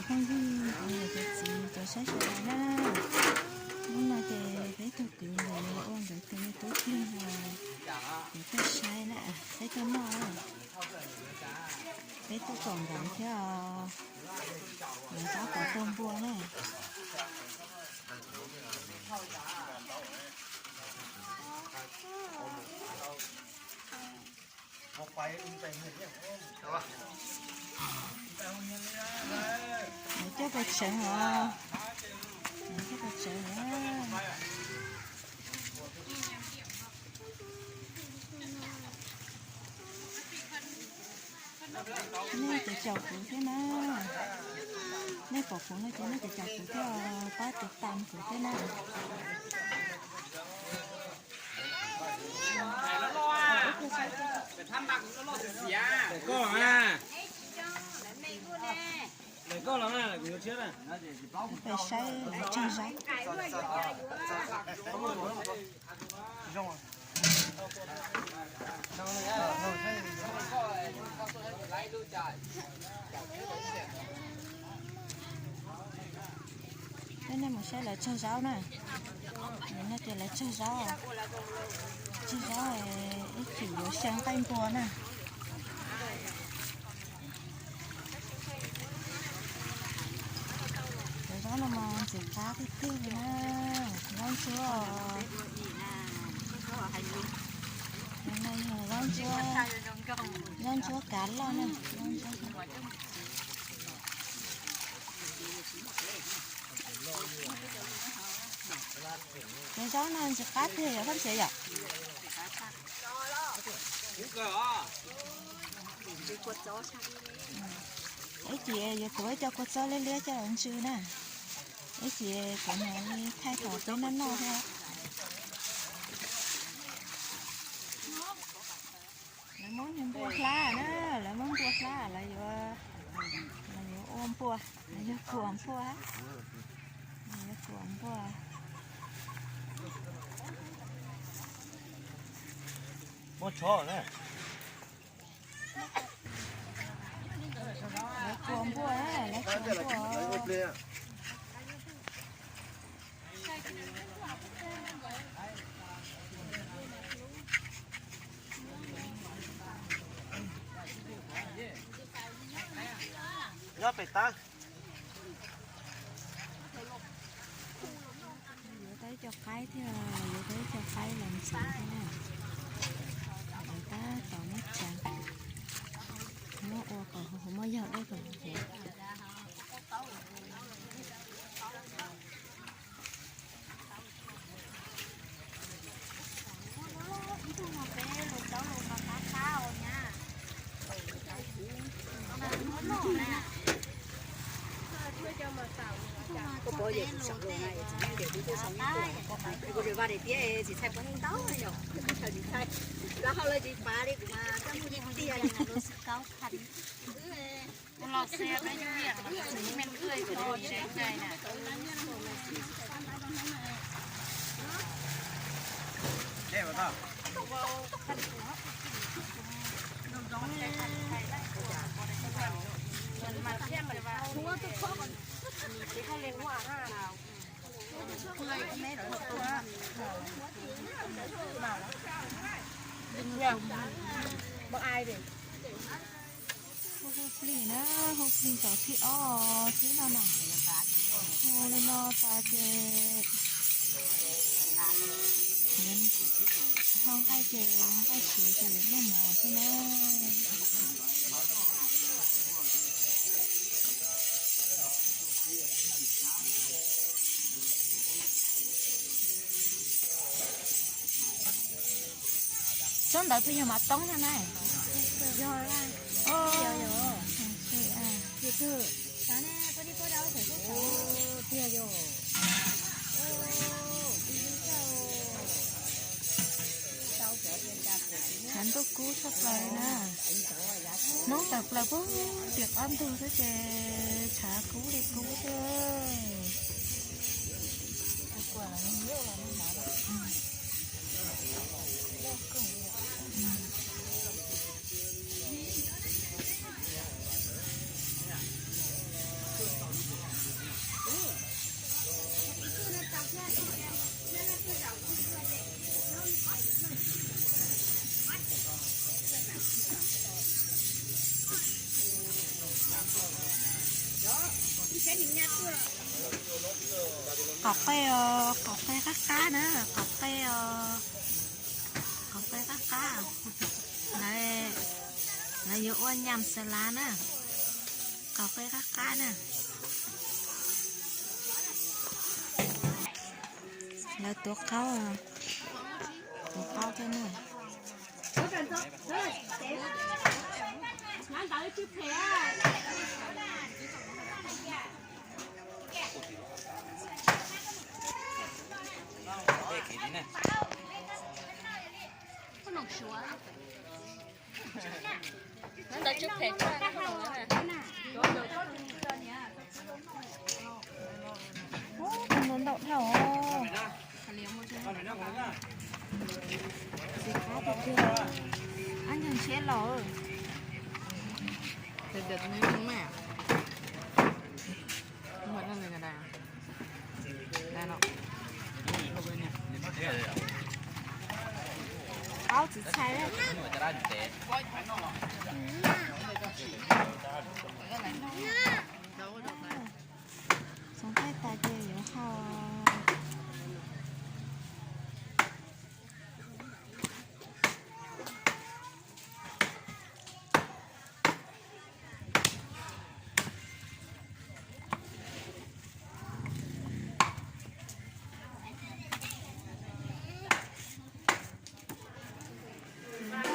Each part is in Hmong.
Phooj ywg, cov niam cov txiv, cov saib sawv daws na, hnub no ces peb tug kwv nkawd yuav ua nkawd tus me tub plig no, peb tuaj saib na, peb tuaj noj, peb tuaj kom nkawd thiab, nkawd tab tom tuag npua na. Coj pes tsev os, coj pes tsev os. Nej ces caum kuv thiab na, nej pom kuv no ces nej ces caum kuv thiab, pab tiv tam kuv thiab na. Peb saib lawv tsawg zaub. Peb nej mus saib lawv tsawg zaub na. Nim no ces lawv tsawg zaub, tsawg zaub, ib chim yuav xya nqaij npua na. Cov zaub no mas ntxim qab tiag tiag li na. Zaub ntsuab, zaub ntsuab, zaub ntsuab kav loj na. Cov zaub no ntxim qab tiag yom Thaj Txiav yom? Ib chim yuav tuav ib co kua txob liab liab coj los ntsw na. Ib chim kuv mam li thaij kom peb noj noj thiab. Lawv muab niag npua hlab na, lawv muab npua hlab, lawv yuav, lawv yuav ua npua, lawv yuav kuam npua, lawv yuav kuam npua. Muab tsho na. Lawv kuam npua, lawv kuam npua. Nyob pem tawb. Yuav tau ib co qaib thiab, yuav tau ib co qaib los ntxiv thiab na. Yuav tab tom muab tsav, muab ua kom hauv muaj yog dej kom huv. Los xia peb ib yam li me nkauj tsev na. Hu plig na, hu plig tom thib ob thib no na. Hu li no tas ces ho nqaij ces nqaij siav ces yuav noj mov xwb na. Tsob ntawd puas yog mav toob no na? Yog, yog, yog. Tiag yog. Tshav ntuj kub tshaj plaws na. Hnub tawm plaws puag tim qab ntug xwb ces tshav kub li kub xwb. Qaum qe os, qaum qe qab qab na, qaum qe os, qaum qe qab qab. Lawv yuav ua nyam xav lav na, qaum qe qab qab na. Lawv tuav qaub, tuav qaub thiab na. Ntawd tsis phem tshaj na. Ntau ntau dhau. Txiv qab tiag tiag. Ab nyuag ntshiab laus. Qaub txiv txhais. Txoov thaij tas ces yuav hau.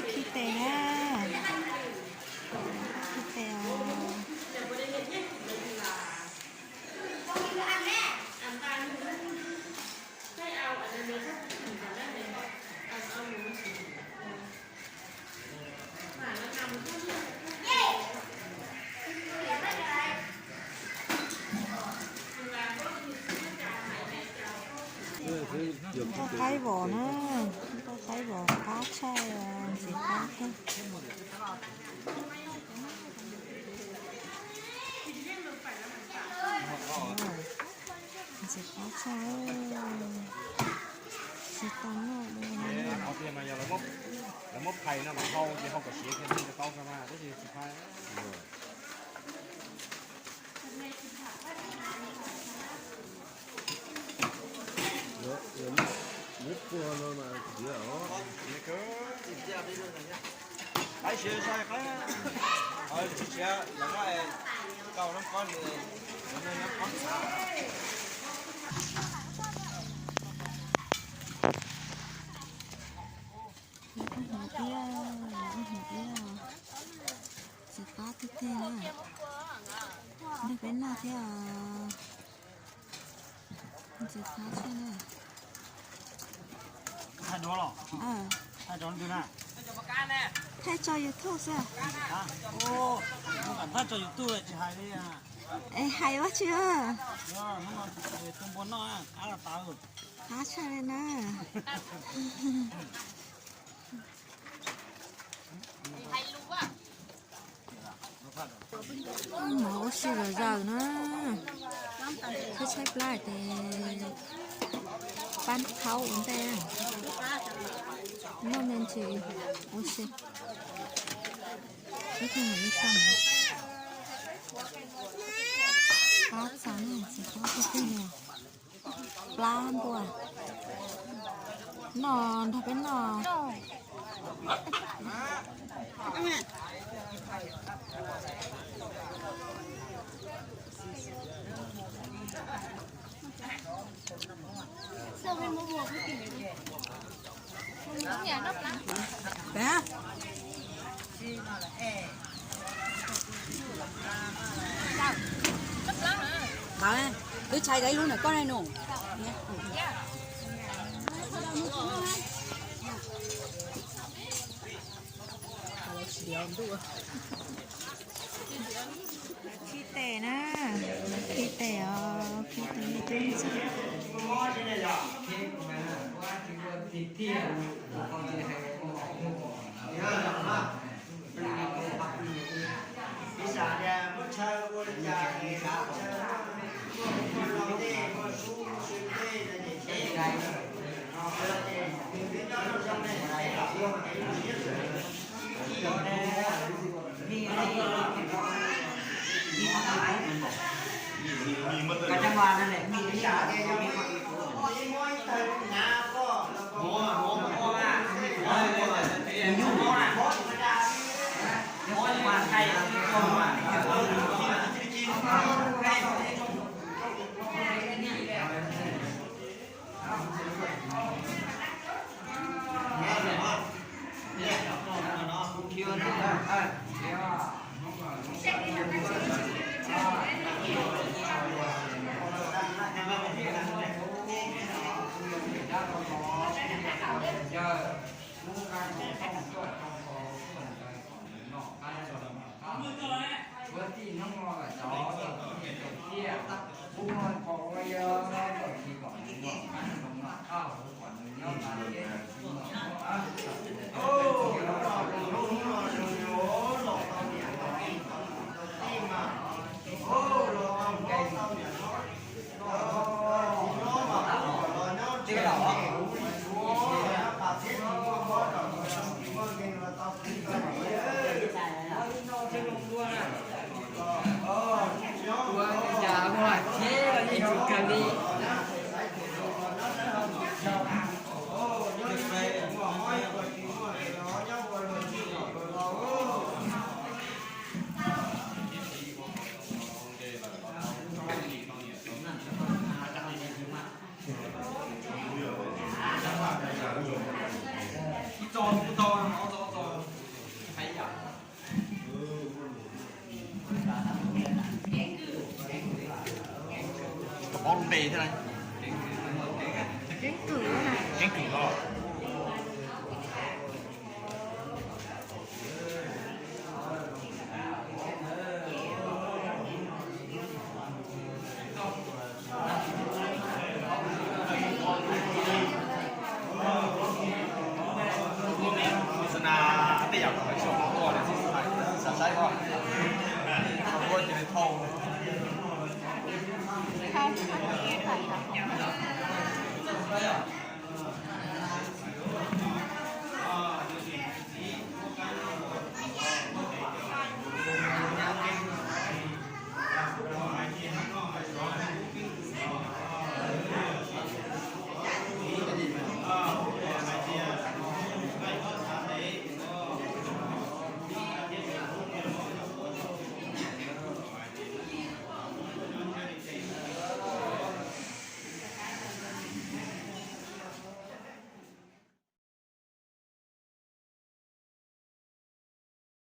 Khib tes na, khib tes os. Ntau qaib vos na, ntau qaib vos qab tshaj, ntxim qab kawg. Ntxim qab tshaj, tsis tau noj dua. Lawv muab phais no mas hau ces hau kom siav kiag tau mas tab sis tsis phais. Muab pua no mas tiav os. Qaib siav, qaib siav, lawv muab kau nab qob, lawv muab nab qob txhav. Ib hnyuv iab, ib hnyuv iab, txiv qab tiag tiag na. Nrog peb noj thiab. Ntxim qab tshaj na. Thaij duab los? Thaij rau ntawd na. Thaij tso YouTube xwb. Thaij tso YouTube tsis hais li. Es hais ua tsi? Hnub no tus npua noj qab los tau. Qab tshaj li na. Mov ua si zom zaws na. Tshaib tshaib plab ces pab thaub ua ntej. Noj me ntsis ua si. Ib tug ib tug. Qab txav na, txiv qab tiag tiag li. Plab npua. Noj nrog peb noj. Twb tshais ib lub ntawm koj ne nus. Khib tes na, khib tes os, khib tes li coob ntxhiab. Tus paub lub npe thiab. Keeb kwm. Keeb kwm os. Tej yam kom xyov ua li xav saib os. Ua ces thau.